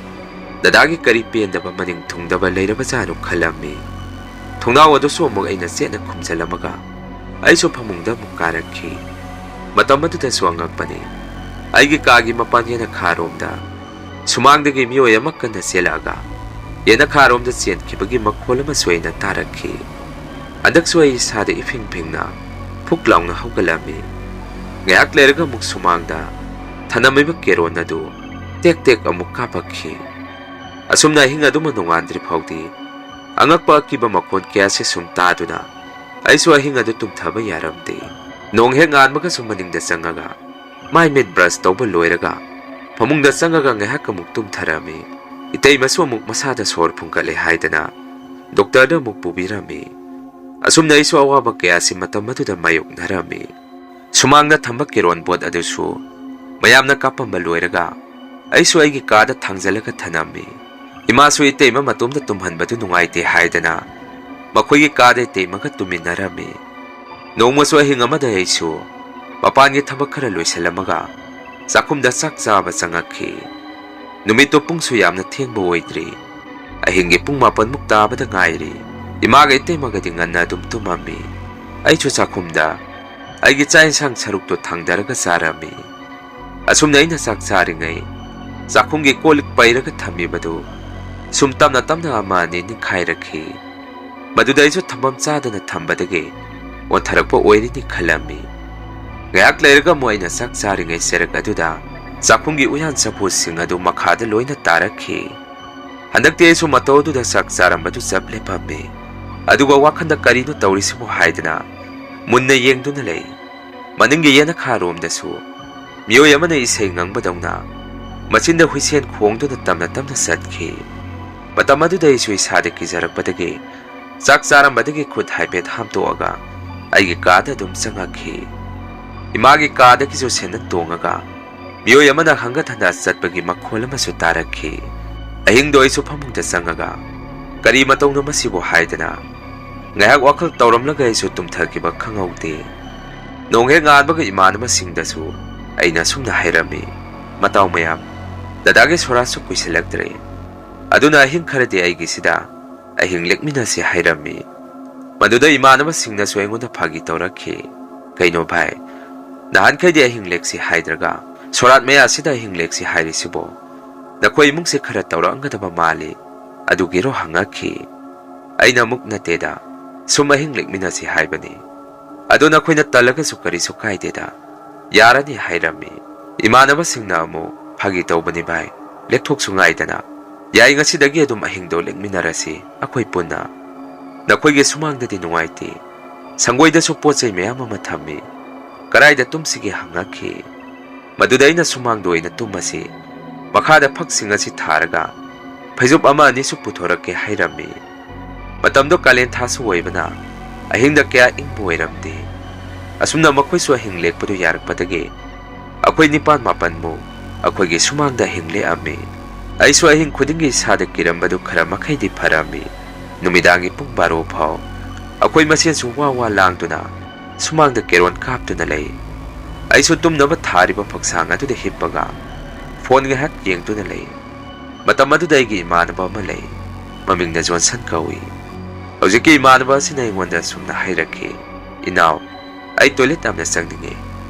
ꯗꯗꯥꯒꯤ ꯀꯔꯤ ꯄꯦꯟꯗꯕ ꯃꯅꯤꯡ ꯊꯨꯡꯗꯕ ꯂꯩꯔꯕꯖꯥꯠꯅꯣ ꯈꯜꯂꯝꯃꯤ꯫ ꯊꯣꯡꯅꯥꯎ ꯑꯗꯨꯁꯨ ꯑꯃꯨꯛ ꯑꯩꯅ ꯆꯦꯠꯅ ꯈꯨꯝꯖꯤꯜꯂꯝꯃꯒ ꯑꯩꯁꯨ ꯐꯃꯨꯡꯗ ꯑꯃꯨꯛ ꯀꯥꯔꯛꯈꯤ꯫ ꯃꯇꯝ ꯑꯗꯨꯗꯁꯨ ꯑꯉꯛꯄꯅꯤ, ꯑꯩꯒꯤ ꯀꯥꯒꯤ ꯃꯄꯥꯟ ꯌꯦꯅꯈꯥꯔꯣꯝꯗ ꯁꯨꯃꯥꯡꯗꯒꯤ ꯃꯤꯑꯣꯏ ꯑꯃ ꯀꯟꯅ ꯆꯦꯜꯂꯛꯑꯒ ꯌꯦꯅꯈꯥꯔꯣꯝꯗ ꯆꯦꯟꯈꯤꯕꯒꯤ ꯃꯈꯣꯜ ꯑꯃꯁꯨ ꯑꯩꯅ ꯇꯥꯔꯛꯈꯤ꯫ ꯍꯟꯗꯛꯁꯨ ꯑꯩ ꯏꯁꯥꯗ ꯏꯐꯤꯡ ꯐꯤꯡꯅ ꯐꯨꯛ ꯂꯥꯎꯅ ꯍꯧꯒꯠꯂꯝꯃꯤ꯫ ꯉꯥꯏꯍꯥꯛ ꯂꯩꯔꯒ ꯑꯃꯨꯛ ꯁꯨꯃꯥꯡꯗ ꯊꯅꯝꯃꯤꯕ ꯀꯦꯔꯣꯟ ꯑꯗꯨ ꯇꯦꯛ ꯇꯦꯛ ꯑꯃꯨꯛ ꯀꯥꯞꯄꯛꯈꯤ꯫ ꯑꯁꯨꯝꯅ ꯑꯍꯤꯡ ꯑꯗꯨꯃ ꯅꯣꯡꯉꯥꯟꯗ꯭ꯔꯤ ꯐꯥꯎꯗꯤ ꯑꯉꯛꯄ ꯑꯀꯤꯕ ꯃꯈꯣꯟ ꯀꯌꯥꯁꯦ ꯁꯨꯝ ꯇꯥꯗꯨꯅ ꯑꯩꯁꯨ ꯑꯍꯤꯡ ꯑꯗꯨ ꯇꯨꯝꯊꯕ ꯌꯥꯔꯝꯗꯦ꯫ ꯅꯣꯡ ꯍꯦꯛ ꯉꯥꯟꯕꯒꯁꯨ ꯃꯅꯤꯡꯗ ꯆꯪꯉꯒ ꯃꯥꯏ ꯃꯤꯠ ꯕ꯭ꯔꯁ ꯇꯧꯕ ꯂꯣꯏꯔꯒ ꯐꯃꯨꯡꯗ ꯆꯪꯉꯒ ꯉꯥꯏꯍꯥꯛ ꯑꯃꯨꯛ ꯇꯨꯝꯊꯔꯝꯃꯤ꯫ ꯏꯇꯩꯃꯁꯨ ꯑꯃꯨꯛ ꯃꯁꯥꯗ ꯁꯣꯔ ꯐꯨꯟꯒꯠꯂꯦ ꯍꯥꯏꯗꯅ ꯗꯣꯛꯇꯔꯗ ꯑꯃꯨꯛ ꯄꯨꯕꯤꯔꯝꯃꯤ꯫ ꯑꯁꯨꯝꯅ ꯑꯩꯁꯨ ꯑꯋꯥꯕ ꯀꯌꯥꯁꯤ ꯃꯇꯝ ꯑꯗꯨꯗ ꯃꯥꯌꯣꯛꯅꯔꯝꯃꯤ꯫ ꯁꯨꯃꯥꯡꯗ ꯊꯝꯕ ꯀꯦꯔꯣꯟ ꯕꯣꯠ ꯑꯗꯨꯁꯨ ꯃꯌꯥꯝꯅ ꯀꯥꯞꯄꯝꯕ ꯂꯣꯏꯔꯒ ꯑꯩꯁꯨ ꯑꯩꯒꯤ ꯀꯥꯗ ꯊꯥꯡꯖꯜꯂꯒ ꯊꯅꯝꯃꯤ꯫ ꯏꯃꯥꯁꯨ ꯏꯇꯩꯃ ꯃꯇꯣꯝꯗ ꯇꯨꯝꯍꯟꯕꯗꯨ ꯅꯨꯡꯉꯥꯏꯇꯦ ꯍꯥꯏꯗꯅ ꯃꯈꯣꯏꯒꯤ ꯀꯥꯗ ꯏꯇꯩꯃꯒ ꯇꯨꯝꯃꯤꯟꯅꯔꯝꯃꯤ꯫ ꯅꯣꯡꯃꯁꯨ ꯑꯍꯤꯡ ꯑꯃꯗ ꯑꯩꯁꯨ ꯃꯄꯥꯟꯒꯤ ꯊꯕꯛ ꯈꯔ ꯂꯣꯏꯁꯤꯜꯂꯝꯃꯒ ꯆꯥꯛꯈꯨꯝꯗ ꯆꯥꯛ ꯆꯥꯕ ꯆꯪꯉꯛꯈꯤ꯫ ꯅꯨꯃꯤꯠꯇꯨ ꯄꯨꯡꯁꯨ ꯌꯥꯝꯅ ꯊꯦꯡꯕ ꯑꯣꯏꯗ꯭ꯔꯤ꯫ ꯑꯍꯤꯡꯒꯤ ꯄꯨꯡ ꯃꯥꯄꯟꯃꯨꯛ ꯇꯥꯕꯗ ꯉꯥꯏꯔꯤ꯫ ꯏꯃꯥꯒ ꯏꯇꯩꯃꯒꯗꯤ ꯉꯟꯅ ꯑꯗꯨꯝ ꯇꯨꯝꯃꯝꯃꯤ꯫ ꯑꯩꯁꯨ ꯆꯥꯛꯈꯨꯝꯗ ꯑꯩꯒꯤ ꯆꯥꯛ ꯏꯟꯁꯥꯡ ꯁꯔꯨꯛꯇꯨ ꯊꯥꯡꯗꯔꯒ ꯆꯥꯔꯝꯃꯤ꯫ ꯑꯁꯨꯝꯅ ꯑꯩꯅ ꯆꯥꯛ ꯆꯥꯔꯤꯉꯩ ꯆꯥꯛꯈꯨꯝꯒꯤ ꯀꯣꯜ ꯂꯤꯛ ꯄꯩꯔꯒ ꯊꯝꯃꯤꯕꯗꯨ ꯁꯨꯝ ꯇꯞꯅ ꯇꯞꯅ ꯑꯃ ꯑꯅꯤ ꯅꯤꯡꯈꯥꯏꯔꯛꯈꯤ꯫ ꯃꯗꯨꯗ ꯑꯩꯁꯨ ꯊꯝꯐꯝ ꯆꯥꯗꯅ ꯊꯝꯕꯗꯒꯤ ꯑꯣꯟꯊꯔꯛꯄ ꯑꯣꯏꯔꯤꯅꯤ ꯈꯜꯂꯝꯃꯤ꯫ ꯉꯥꯏꯍꯥꯛ ꯂꯩꯔꯒ ꯑꯃꯨꯛ ꯑꯩꯅ ꯆꯥꯛ ꯆꯥꯔꯤꯉꯩ ꯆꯦꯔꯛ ꯑꯗꯨꯗ ꯆꯥꯛꯈꯨꯝꯒꯤ ꯎꯌꯥꯟ ꯆꯐꯨꯁꯤꯡ ꯑꯗꯨ ꯃꯈꯥꯗ ꯂꯣꯏꯅ ꯇꯥꯔꯛꯈꯤ꯫ ꯍꯟꯗꯛꯇꯤ ꯑꯩꯁꯨ ꯃꯇꯧ ꯑꯗꯨꯗ ꯆꯥꯛ ꯆꯥꯔꯝꯕꯗꯨ ꯆꯞ ꯂꯦꯞꯄꯝꯃꯤ꯫ ꯑꯗꯨꯒ ꯋꯥꯈꯜꯗ ꯀꯔꯤꯅꯣ ꯇꯧꯔꯤꯁꯤꯕꯨ ꯍꯥꯏꯗꯅ ꯃꯨꯟꯅ ꯌꯦꯡꯗꯨꯅ ꯂꯩ꯫ ꯃꯅꯤꯡꯒꯤ ꯌꯦꯅꯈꯥꯔꯣꯝꯗꯁꯨ ꯃꯤꯑꯣꯏ ꯑꯃꯅ ꯏꯁꯩ ꯉꯪꯕꯗꯧꯅ ꯃꯆꯤꯟꯗ ꯍꯨꯏꯁꯦꯟ ꯈꯣꯡꯗꯨꯅ ꯇꯞꯅ ꯇꯞꯅ ꯆꯠꯈꯤ꯫ ꯃꯇꯝ ꯑꯗꯨꯗ ꯑꯩꯁꯨ ꯏꯁꯥꯗ ꯀꯤꯖꯔꯛꯄꯗꯒꯤ ꯆꯥꯛ ꯆꯥꯔꯝꯕꯗꯒꯤ ꯈꯨꯠ ꯍꯥꯏꯐꯦꯠ ꯍꯥꯝꯇꯣꯛꯑꯒ ꯑꯩꯒꯤ ꯀꯥꯗ ꯑꯗꯨꯝ ꯆꯪꯉꯛꯈꯤ꯫ ꯏꯃꯥꯒꯤ ꯀꯥꯗꯒꯤꯁꯨ ꯁꯦꯟꯗꯟ ꯇꯣꯡꯉꯒ ꯃꯤꯑꯣꯏ ꯑꯃꯅ ꯍꯪꯒꯠ ꯍꯟꯗ ꯆꯠꯄꯒꯤ ꯃꯈꯣꯜ ꯑꯃꯁꯨ ꯇꯥꯔꯛꯈꯤ꯫ ꯑꯍꯤꯡꯗꯣ ꯑꯩꯁꯨ ꯐꯃꯨꯡꯗ ꯆꯪꯉꯒ ꯀꯔꯤ ꯃꯇꯧꯅꯣ ꯃꯁꯤꯕꯨ ꯍꯥꯏꯗꯅ ꯉꯥꯏꯍꯥꯛ ꯋꯥꯈꯜ ꯇꯧꯔꯝꯂꯒ ꯑꯩꯁꯨ ꯇꯨꯝꯊꯈꯤꯕ ꯈꯪꯍꯧꯗꯦ꯫ ꯅꯣꯡ ꯍꯦꯛ ꯉꯥꯟꯕꯒ ꯏꯃꯥꯟꯅꯕꯁꯤꯡꯗꯁꯨ ꯑꯩꯅ ꯑꯁꯨꯝꯅ ꯍꯥꯏꯔꯝꯃꯤ, "ꯃꯇꯥꯎ ꯃꯌꯥꯝ, ꯗꯗꯥꯒꯤ ꯁꯣꯔꯥꯠꯁꯨ ꯀꯨꯏꯁꯤꯜꯂꯛꯇ꯭ꯔꯦ, ꯑꯗꯨꯅ ꯑꯍꯤꯡ ꯈꯔꯗꯤ ꯑꯩꯒꯤꯁꯤꯗ ꯑꯍꯤꯡ ꯂꯦꯛꯃꯤꯟꯅꯁꯤ" ꯍꯥꯏꯔꯝꯃꯤ꯫ ꯃꯗꯨꯗ ꯏꯃꯥꯟꯅꯕꯁꯤꯡꯅꯁꯨ ꯑꯩꯉꯣꯟꯗ ꯐꯥꯒꯤ ꯇꯧꯔꯛꯈꯤ, "ꯀꯩꯅꯣ ꯚꯥꯏ, ꯅꯍꯥꯟꯈꯩꯗꯤ ꯑꯍꯤꯡ ꯂꯦꯛꯁꯤ ꯍꯥꯏꯗ꯭ꯔꯒ ꯁꯣꯔꯥꯠ ꯃꯌꯥꯁꯤꯗ ꯑꯍꯤꯡ ꯂꯦꯛꯁꯤ ꯍꯥꯏꯔꯤꯁꯤꯕꯣ? ꯅꯈꯣꯏ ꯏꯃꯨꯡꯁꯦ ꯈꯔ ꯇꯧꯔꯛꯑꯝꯒꯗꯕ ꯃꯥꯜꯂꯤ, ꯑꯗꯨꯒꯤꯔꯣ?" ꯍꯪꯉꯛꯈꯤ꯫ ꯑꯩꯅ ꯑꯃꯨꯛ, "ꯅꯠꯇꯦꯗ, ꯁꯨꯝ ꯑꯍꯤꯡ ꯂꯦꯛꯃꯤꯟꯅꯁꯤ ꯍꯥꯏꯕꯅꯤ꯫ ꯑꯗꯣ ꯅꯈꯣꯏꯅ ꯇꯜꯂꯒꯁꯨ ꯀꯔꯤꯁꯨ ꯀꯥꯏꯗꯦꯗ, ꯌꯥꯔꯅꯤ" ꯍꯥꯏꯔꯝꯃꯤ꯫ ꯏꯃꯥꯟꯅꯕꯁꯤꯡꯅ ꯑꯃꯨꯛ, "ꯐꯥꯒꯤ ꯇꯧꯕꯅꯤ ꯚꯥꯏ, ꯂꯦꯛꯊꯣꯛꯁꯨ ꯉꯥꯏꯗꯅ꯫ ꯌꯥꯏ, ꯉꯁꯤꯗꯒꯤ ꯑꯗꯨꯝ ꯑꯍꯤꯡꯗꯣ ꯂꯦꯛꯃꯤꯟꯅꯔꯁꯤ ꯑꯩꯈꯣꯏ ꯄꯨꯟꯅ꯫ ꯅꯈꯣꯏꯒꯤ ꯁꯨꯃꯥꯡꯗꯗꯤ ꯅꯨꯡꯉꯥꯏꯇꯦ, ꯁꯪꯒꯣꯏꯗꯁꯨ ꯄꯣꯠ ꯆꯩ ꯃꯌꯥꯝ ꯑꯃ ꯊꯝꯃꯤ, ꯀꯗꯥꯏꯗ ꯇꯨꯝꯁꯤꯒꯦ?" ꯍꯪꯉꯛꯈꯤ꯫ ꯃꯗꯨꯗ ꯑꯩꯅ, "ꯁꯨꯃꯥꯡꯗ ꯑꯣꯏꯅ ꯇꯨꯝꯃꯁꯤ, ꯃꯈꯥꯗ ꯐꯛꯁꯤꯡ ꯑꯁꯤ ꯊꯥꯔꯒ ꯐꯩꯖꯨꯞ ꯑꯃ ꯑꯅꯤꯁꯨ ꯄꯨꯊꯣꯔꯛꯀꯦ" ꯍꯥꯏꯔꯝꯃꯤ꯫ ꯃꯇꯝꯗꯣ ꯀꯥꯂꯦꯟ ꯊꯥꯁꯨ ꯑꯣꯏꯕꯅ ꯑꯍꯤꯡꯗ ꯀꯌꯥ ꯏꯪꯕ ꯑꯣꯏꯔꯝꯗꯦ꯫ ꯑꯁꯨꯝꯅ ꯃꯈꯣꯏꯁꯨ ꯑꯍꯤꯡ ꯂꯦꯛꯄꯗꯨ ꯌꯥꯔꯛꯄꯗꯒꯤ ꯑꯩꯈꯣꯏ ꯅꯤꯄꯥꯟ ꯃꯥꯄꯟꯃꯨꯛ ꯑꯩꯈꯣꯏꯒꯤ ꯁꯨꯃꯥꯡꯗ ꯑꯍꯤꯡ ꯂꯦꯛꯑꯝꯃꯤ꯫ ꯑꯩꯁꯨ ꯑꯍꯤꯡ ꯈꯨꯗꯤꯡꯒꯤ ꯏꯁꯥꯗ ꯀꯤꯔꯝꯕꯗꯨ ꯈꯔ ꯃꯈꯩꯗꯤ ꯐꯔꯝꯃꯤ꯫ ꯅꯨꯃꯤꯗꯥꯡꯒꯤ ꯄꯨꯡ ꯕꯥꯔꯣ ꯐꯥꯎ ꯑꯩꯈꯣꯏ ꯃꯁꯦꯟꯁꯨ ꯋꯥ ꯋꯥ ꯂꯥꯡꯗꯨꯅ ꯁꯨꯃꯥꯡꯗ ꯀꯦꯔꯣꯟ ꯀꯥꯞꯇꯨꯅ ꯂꯩ꯫ ꯑꯩꯁꯨ ꯇꯨꯝꯅꯕ ꯊꯥꯔꯤꯕ ꯐꯛꯁꯥꯡ ꯑꯗꯨꯗ ꯍꯤꯞꯄꯒ ꯐꯣꯟ ꯉꯥꯏꯍꯥꯛ ꯌꯦꯡꯗꯨꯅ ꯂꯩ꯫ ꯃꯇꯝ ꯑꯗꯨꯗ ꯑꯩꯒꯤ ꯏꯃꯥꯟꯅꯕ ꯑꯃ ꯂꯩ, ꯃꯃꯤꯡꯅ ꯖꯣꯟꯁꯟ ꯀꯧꯏ꯫ ꯍꯧꯖꯤꯛꯀꯤ ꯏꯃꯥꯟꯅꯕ ꯑꯁꯤꯅ ꯑꯩꯉꯣꯟꯗ ꯑꯁꯨꯝꯅ ꯍꯥꯏꯔꯛꯈꯤ, "ꯏꯅꯥꯎ, ꯑꯩ ꯇꯣꯏꯂꯦꯠ ꯌꯥꯝꯅ ꯆꯪꯅꯤꯡꯉꯤ,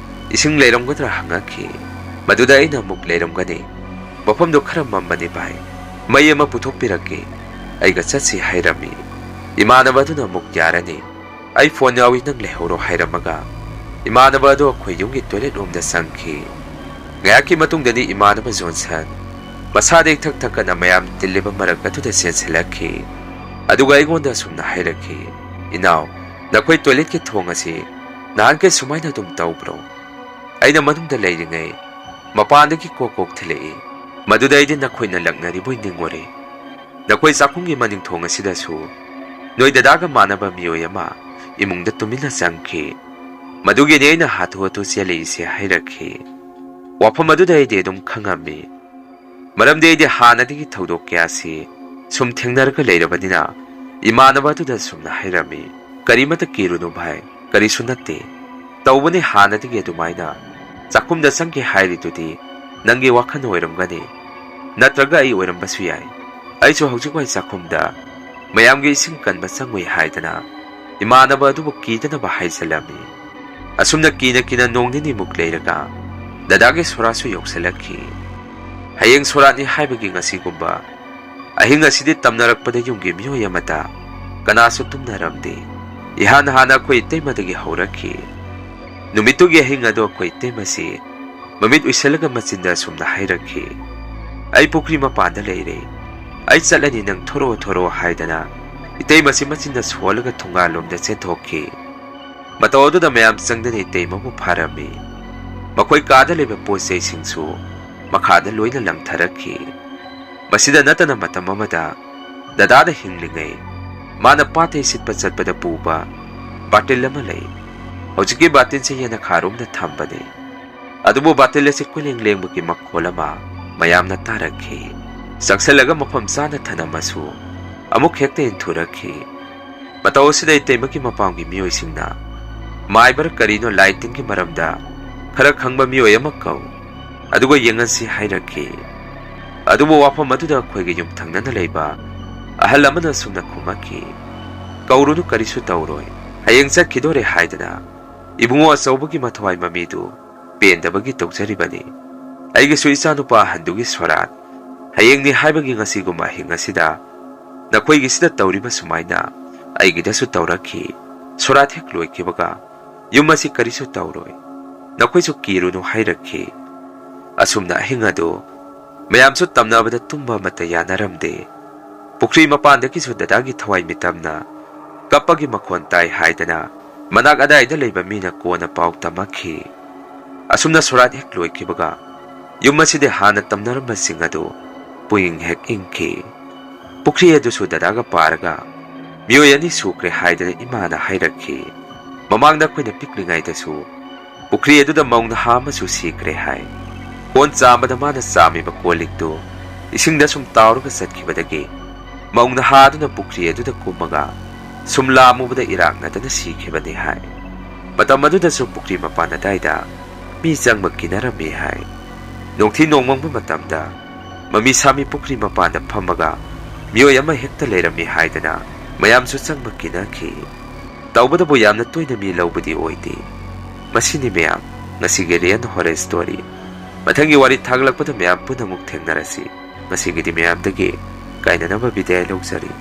ꯏꯁꯤꯡ ꯂꯩꯔꯝꯒꯗ꯭ꯔꯥ?" ꯍꯪꯉꯛꯈꯤ꯫ ꯃꯗꯨꯗ ꯑꯩꯅ ꯑꯃꯨꯛ, "ꯂꯩꯔꯝꯒꯅꯤ, ꯃꯐꯝꯗꯨ ꯈꯔ ꯃꯝꯕꯅꯤ ꯚꯥꯏ, ꯃꯩ ꯑꯃ ꯄꯨꯊꯣꯛꯄꯤꯔꯛꯀꯦ, ꯑꯩꯒ ꯆꯠꯁꯤ" ꯍꯥꯏꯔꯝꯃꯤ꯫ ꯏꯃꯥꯟꯅꯕ ꯑꯗꯨꯅ ꯑꯃꯨꯛ, "ꯌꯥꯔꯅꯤ, ꯑꯩ ꯐꯣꯟ ꯌꯥꯎꯏ, ꯅꯪ ꯂꯩꯍꯧꯔꯣ" ꯍꯥꯏꯔꯝꯃꯒ ꯏꯃꯥꯟꯅꯕ ꯑꯗꯨ ꯑꯩꯈꯣꯏ ꯌꯨꯝꯒꯤ ꯇꯣꯏꯂꯦꯠ ꯔꯣꯝꯗ ꯆꯪꯈꯤ꯫ ꯉꯥꯏꯍꯥꯛꯀꯤ ꯃꯇꯨꯡꯗꯗꯤ ꯏꯃꯥꯟꯅꯕ ꯖꯣꯟꯁꯟ ꯃꯁꯥꯗ ꯏꯊꯛ ꯊꯛꯀꯠꯅ ꯃꯌꯥꯝ ꯇꯤꯜꯂꯤꯕ ꯃꯔꯛ ꯑꯗꯨꯗ ꯆꯦꯟꯁꯤꯜꯂꯛꯈꯤ꯫ ꯑꯗꯨꯒ ꯑꯩꯉꯣꯟꯗ ꯑꯁꯨꯝꯅ ꯍꯥꯏꯔꯛꯈꯤ, "ꯏꯅꯥꯎ, ꯅꯈꯣꯏ ꯇꯣꯏꯂꯦꯠꯀꯤ ꯊꯣꯡ ꯑꯁꯤ ꯅꯍꯥꯟꯈꯩ ꯁꯨꯃꯥꯏꯅ ꯑꯗꯨꯝ ꯇꯧꯕ꯭ꯔꯣ? ꯑꯩꯅ ꯃꯅꯨꯡꯗ ꯂꯩꯔꯤꯉꯩ ꯃꯄꯥꯟꯗꯒꯤ ꯀꯣꯛ ꯀꯣꯛ ꯊꯤꯜꯂꯛꯏ, ꯃꯗꯨꯗ ꯑꯩꯗꯤ ꯅꯈꯣꯏꯅ ꯂꯛꯅꯔꯤꯕꯣꯏ ꯅꯤꯡꯉꯨꯔꯦ꯫ ꯅꯈꯣꯏ ꯆꯥꯛꯈꯨꯝꯒꯤ ꯃꯅꯤꯡ ꯊꯣꯡ ꯑꯁꯤꯗꯁꯨ ꯅꯣꯏ ꯗꯗꯥꯒ ꯃꯥꯟꯅꯕ ꯃꯤꯑꯣꯏ ꯑꯃ ꯏꯃꯨꯡꯗ ꯇꯨꯃꯤꯟꯅ ꯆꯪꯈꯤ꯫ ꯃꯗꯨꯒꯤꯅꯤ ꯑꯩꯅ ꯍꯥꯊꯨ ꯍꯥꯊꯨ ꯆꯦꯜꯂꯛꯏꯁꯦ" ꯍꯥꯏꯔꯛꯈꯤ꯫ ꯋꯥꯐꯝ ꯑꯗꯨꯗ ꯑꯩꯗꯤ ꯑꯗꯨꯝ ꯈꯪꯉꯝꯃꯤ, ꯃꯔꯝꯗꯤ ꯑꯩꯗꯤ ꯍꯥꯟꯅꯗꯒꯤ ꯊꯧꯗꯣꯛ ꯀꯌꯥꯁꯤ ꯁꯨꯝ ꯊꯦꯡꯅꯔꯒ ꯂꯩꯔꯕꯅꯤꯅ ꯏꯃꯥꯟꯅꯕ ꯑꯗꯨꯗ ꯁꯨꯝꯅ ꯍꯥꯏꯔꯝꯃꯤ, "ꯀꯔꯤꯃꯇ ꯀꯤꯔꯨꯅꯨ ꯚꯥꯏ, ꯀꯔꯤꯁꯨ ꯅꯠꯇꯦ꯫ ꯇꯧꯕꯅꯤ ꯍꯥꯟꯅꯗꯒꯤ ꯑꯗꯨꯃꯥꯏꯅ꯫ ꯆꯥꯛꯈꯨꯝꯗ ꯆꯪꯒꯦ ꯍꯥꯏꯔꯤꯗꯨꯗꯤ ꯅꯪꯒꯤ ꯋꯥꯈꯜ ꯑꯣꯏꯔꯝꯒꯅꯤ, ꯅꯠꯇ꯭ꯔꯒ ꯑꯩ ꯑꯣꯏꯔꯝꯕꯁꯨ ꯌꯥꯏ꯫ ꯑꯩꯁꯨ ꯍꯧꯖꯤꯛꯋꯥꯏ ꯆꯥꯛꯈꯨꯝꯗ ꯃꯌꯥꯝꯒꯤ ꯏꯁꯤꯡ ꯀꯟꯕ ꯆꯪꯉꯨꯏ" ꯍꯥꯏꯗꯅ ꯏꯃꯥꯟꯅꯕ ꯑꯗꯨꯕꯨ ꯀꯤꯗꯅꯕ ꯍꯥꯏꯖꯜꯂꯝꯃꯤ꯫ ꯑꯁꯨꯝꯅ ꯀꯤꯅ ꯀꯤꯅ ꯅꯣꯡ ꯅꯤꯅꯤꯃꯨꯛ ꯂꯩꯔꯒ ꯗꯗꯥꯒꯤ ꯁꯣꯔꯥꯠꯁꯨ ꯌꯧꯁꯤꯜꯂꯛꯈꯤ꯫ ꯍꯌꯦꯡ ꯁꯣꯔꯥꯠꯅꯤ ꯍꯥꯏꯕꯒꯤ ꯉꯁꯤꯒꯨꯝꯕ ꯑꯍꯤꯡ ꯑꯁꯤꯗꯤ ꯇꯝꯅꯔꯛꯄꯗ ꯌꯨꯝꯒꯤ ꯃꯤꯑꯣꯏ ꯑꯃꯠꯇ ꯀꯅꯥꯁꯨ ꯇꯨꯝꯅꯔꯝꯗꯦ꯫ ꯏꯍꯥꯟ ꯍꯥꯟꯅ ꯑꯩꯈꯣꯏ ꯏꯇꯩꯃꯗꯒꯤ ꯍꯧꯔꯛꯈꯤ꯫ ꯅꯨꯃꯤꯠꯇꯨꯒꯤ ꯑꯍꯤꯡ ꯑꯗꯨ ꯑꯩꯈꯣꯏ ꯏꯇꯩꯃꯁꯤ ꯃꯃꯤꯠ ꯎꯏꯁꯜꯂꯒ ꯃꯆꯤꯟꯗ ꯑꯁꯨꯝꯅ ꯍꯥꯏꯔꯛꯈꯤ, "ꯑꯩ ꯄꯨꯈ꯭ꯔꯤ ꯃꯄꯥꯟꯗ ꯂꯩꯔꯦ꯫ ꯑꯩ ꯆꯠꯂꯅꯤ, ꯅꯪ ꯊꯣꯔꯛꯑꯣ, ꯊꯣꯔꯛꯑꯣ" ꯍꯥꯏꯗꯅ ꯏꯇꯩꯃꯁꯤ ꯃꯆꯤꯟꯗ ꯁꯣꯜꯂꯒ ꯊꯣꯡꯒꯥꯜꯂꯣꯝꯗ ꯆꯦꯟꯊꯣꯛꯈꯤ꯫ ꯃꯇꯧ ꯑꯗꯨꯗ ꯃꯌꯥꯝ ꯆꯪꯗꯅ ꯏꯇꯩꯃꯕꯨ ꯐꯥꯔꯝꯃꯤ꯫ ꯃꯈꯣꯏ ꯀꯥꯗ ꯂꯩꯕ ꯄꯣꯠ ꯆꯩꯁꯤꯡꯁꯨ ꯃꯈꯥꯗ ꯂꯣꯏꯅ ꯂꯪꯊꯔꯛꯈꯤ꯫ ꯃꯁꯤꯗ ꯅꯠꯇꯅ ꯃꯇꯝ ꯑꯃꯗ ꯗꯗꯥꯗ ꯍꯤꯡꯂꯤꯉꯩ ꯃꯥꯅ ꯄꯥꯠꯇ ꯏꯁꯤꯠꯄ ꯆꯠꯄꯗ ꯄꯨꯕ ꯕꯥꯇꯤꯜ ꯑꯃ ꯂꯩ꯫ ꯍꯧꯖꯤꯛꯀꯤ ꯕꯥꯇꯤꯜꯁꯤ ꯌꯦꯅꯈꯥꯔꯣꯝꯗ ꯊꯝꯕꯅꯤ꯫ ꯑꯗꯨꯕꯨ ꯕꯥꯇꯤꯜ ꯑꯁꯤ ꯀꯣꯏꯂꯦꯡ ꯂꯦꯡꯕꯒꯤ ꯃꯈꯣꯜ ꯑꯃ ꯃꯌꯥꯝꯅ ꯇꯥꯔꯛꯈꯤ꯫ ꯆꯪꯁꯜꯂꯒ ꯃꯐꯝ ꯆꯥꯅ ꯊꯅꯝꯃꯁꯨ ꯑꯃꯨꯛ ꯍꯦꯛꯇ ꯏꯟꯊꯨꯔꯛꯈꯤ꯫ ꯃꯇꯧ ꯑꯁꯤꯗ ꯏꯇꯩꯃꯒꯤ ꯃꯄꯥꯝꯒꯤ ꯃꯤꯑꯣꯏꯁꯤꯡꯅ ꯃꯥꯏꯕꯔ ꯀꯔꯤꯅꯣ ꯂꯥꯏ ꯇꯤꯟꯒꯤ ꯃꯔꯝꯗ ꯈꯔ ꯈꯪꯕ ꯃꯤꯑꯣꯏ ꯑꯃ ꯀꯧ, ꯑꯗꯨꯒ ꯌꯦꯡꯍꯟꯁꯤ ꯍꯥꯏꯔꯛꯈꯤ꯫ ꯑꯗꯨꯕꯨ ꯋꯥꯐꯝ ꯑꯗꯨꯗ ꯑꯩꯈꯣꯏꯒꯤ ꯌꯨꯝꯊꯪꯅꯅ ꯂꯩꯕ ꯑꯍꯜ ꯑꯃꯅ ꯑꯁꯨꯝꯅ ꯈꯨꯝꯃꯛꯈꯤ, "ꯀꯧꯔꯨꯅꯨ, ꯀꯔꯤꯁꯨ ꯇꯧꯔꯣꯏ꯫ ꯍꯌꯦꯡ ꯆꯠꯈꯤꯗꯣꯔꯦ ꯍꯥꯏꯗꯅ ꯏꯕꯨꯡꯉꯣ ꯑꯆꯧꯕꯒꯤ ꯃꯊ꯭ꯋꯥꯏ ꯃꯃꯤꯗꯨ ꯄꯦꯟꯗꯕꯒꯤ ꯇꯧꯖꯔꯤꯕꯅꯤ꯫ ꯑꯩꯒꯤꯁꯨ ꯏꯆꯥꯅꯨꯄꯥ ꯑꯍꯟꯗꯨꯒꯤ ꯁꯣꯔꯥꯠ ꯍꯌꯦꯡꯅꯤ ꯍꯥꯏꯕꯒꯤ ꯉꯁꯤꯒꯨꯝꯕ ꯑꯍꯤꯡ ꯑꯁꯤꯗ ꯅꯈꯣꯏꯒꯤꯁꯤꯗ ꯇꯧꯔꯤꯕ ꯁꯨꯃꯥꯏꯅ ꯑꯩꯒꯤꯗꯁꯨ ꯇꯧꯔꯛꯈꯤ꯫ ꯁꯣꯔꯥꯠ ꯍꯦꯛ ꯂꯣꯏꯈꯤꯕꯒ ꯌꯨꯝ ꯑꯁꯤ ꯀꯔꯤꯁꯨ ꯇꯧꯔꯣꯏ, ꯅꯈꯣꯏꯁꯨ ꯀꯤꯔꯨꯅꯨ" ꯍꯥꯏꯔꯛꯈꯤ꯫ ꯑꯁꯨꯝꯅ ꯑꯍꯤꯡ ꯑꯗꯨ ꯃꯌꯥꯝꯁꯨ ꯇꯝꯅꯕꯗ ꯇꯨꯝꯕ ꯑꯃꯠꯇ ꯌꯥꯅꯔꯝꯗꯦ꯫ ꯄꯨꯈ꯭ꯔꯤ ꯃꯄꯥꯟꯗꯒꯤꯁꯨ ꯗꯗꯥꯒꯤ ꯊꯋꯥꯏ ꯃꯤꯇꯝꯅ ꯀꯞꯄꯒꯤ ꯃꯈꯣꯟ ꯇꯥꯏ ꯍꯥꯏꯗꯅ ꯃꯅꯥꯛ ꯑꯗꯥꯏꯗ ꯂꯩꯕ ꯃꯤꯅ ꯀꯣꯟꯅ ꯄꯥꯎ ꯇꯝꯃꯛꯈꯤ꯫ ꯑꯁꯨꯝꯅ ꯁꯣꯔꯥꯠ ꯍꯦꯛ ꯂꯣꯏꯈꯤꯕꯒ ꯌꯨꯝ ꯑꯁꯤꯗꯤ ꯍꯥꯟꯅ ꯇꯝꯅꯔꯝꯕꯁꯤꯡ ꯑꯗꯨ ꯄꯨꯛꯏꯪ ꯍꯦꯛ ꯏꯪꯈꯤ꯫ ꯄꯨꯈ꯭ꯔꯤ ꯑꯗꯨꯁꯨ ꯗꯗꯥꯒ ꯄꯥꯔꯒ ꯃꯤꯑꯣꯏ ꯑꯅꯤ ꯁꯨꯈ꯭ꯔꯦ ꯍꯥꯏꯗꯅ ꯏꯃꯥꯅ ꯍꯥꯏꯔꯛꯈꯤ꯫ ꯃꯃꯥꯡꯗ ꯑꯩꯈꯣꯏꯅ ꯄꯤꯛꯂꯤꯉꯩꯗꯁꯨ ꯄꯨꯈ꯭ꯔꯤ ꯑꯗꯨꯗ ꯃꯧ ꯅꯍꯥ ꯑꯃꯁꯨ ꯁꯤꯈ꯭ꯔꯦ ꯍꯥꯏ꯫ ꯀꯣꯟ ꯆꯥꯝꯕꯗ ꯃꯥꯅ ꯆꯥꯝꯃꯤꯕ ꯀꯣꯜ ꯂꯤꯛꯇꯨ ꯏꯁꯤꯡꯗ ꯁꯨꯝ ꯇꯥꯎꯔꯒ ꯆꯠꯈꯤꯕꯗꯒꯤ ꯃꯧꯅ ꯍꯥꯗꯨꯅ ꯄꯨꯈ꯭ꯔꯤ ꯑꯗꯨꯗ ꯀꯨꯝꯃꯒ ꯁꯨꯝ ꯂꯥꯝꯃꯨꯕꯗ ꯏꯔꯥꯛꯅꯗꯅ ꯁꯤꯈꯤꯕꯅꯤ ꯍꯥꯏ꯫ ꯃꯇꯝ ꯑꯗꯨꯗꯁꯨ ꯄꯨꯈ꯭ꯔꯤ ꯃꯄꯥꯟ ꯑꯗꯥꯏꯗ ꯃꯤ ꯆꯪꯕ ꯀꯤꯅꯔꯝꯃꯤ ꯍꯥꯏ꯫ ꯅꯣꯡꯊꯤ ꯅꯣꯡꯃꯪꯕ ꯃꯇꯝꯗ ꯃꯃꯤ ꯁꯥꯃꯤ ꯄꯨꯈ꯭ꯔꯤ ꯃꯄꯥꯟꯗ ꯐꯝꯃꯒ ꯃꯤꯑꯣꯏ ꯑꯃ ꯍꯦꯛꯇ ꯂꯩꯔꯝꯃꯤ ꯍꯥꯏꯗꯅ ꯃꯌꯥꯝꯁꯨ ꯆꯪꯕ ꯀꯤꯅꯈꯤ꯫ ꯇꯧꯕꯗꯕꯨ ꯌꯥꯝꯅ ꯇꯣꯏꯅ ꯃꯤ ꯂꯧꯕꯗꯤ ꯑꯣꯏꯗꯦ꯫ ꯃꯁꯤꯅꯤ ꯃꯌꯥꯝ, ꯉꯁꯤꯒꯤ Real Horror Story꯫ ꯃꯊꯪꯒꯤ ꯋꯥꯔꯤ ꯊꯥꯒꯠꯂꯛꯄꯗ ꯃꯌꯥꯝ ꯄꯨꯟꯅ ꯑꯃꯨꯛ ꯊꯦꯡꯅꯔꯁꯤ꯫ ꯉꯁꯤꯒꯤꯗꯤ ꯃꯌꯥꯝꯗꯒꯤ ꯀꯥꯏꯅꯅꯕ ꯕꯤꯗꯥꯏ ꯂꯧꯖꯔꯤ꯫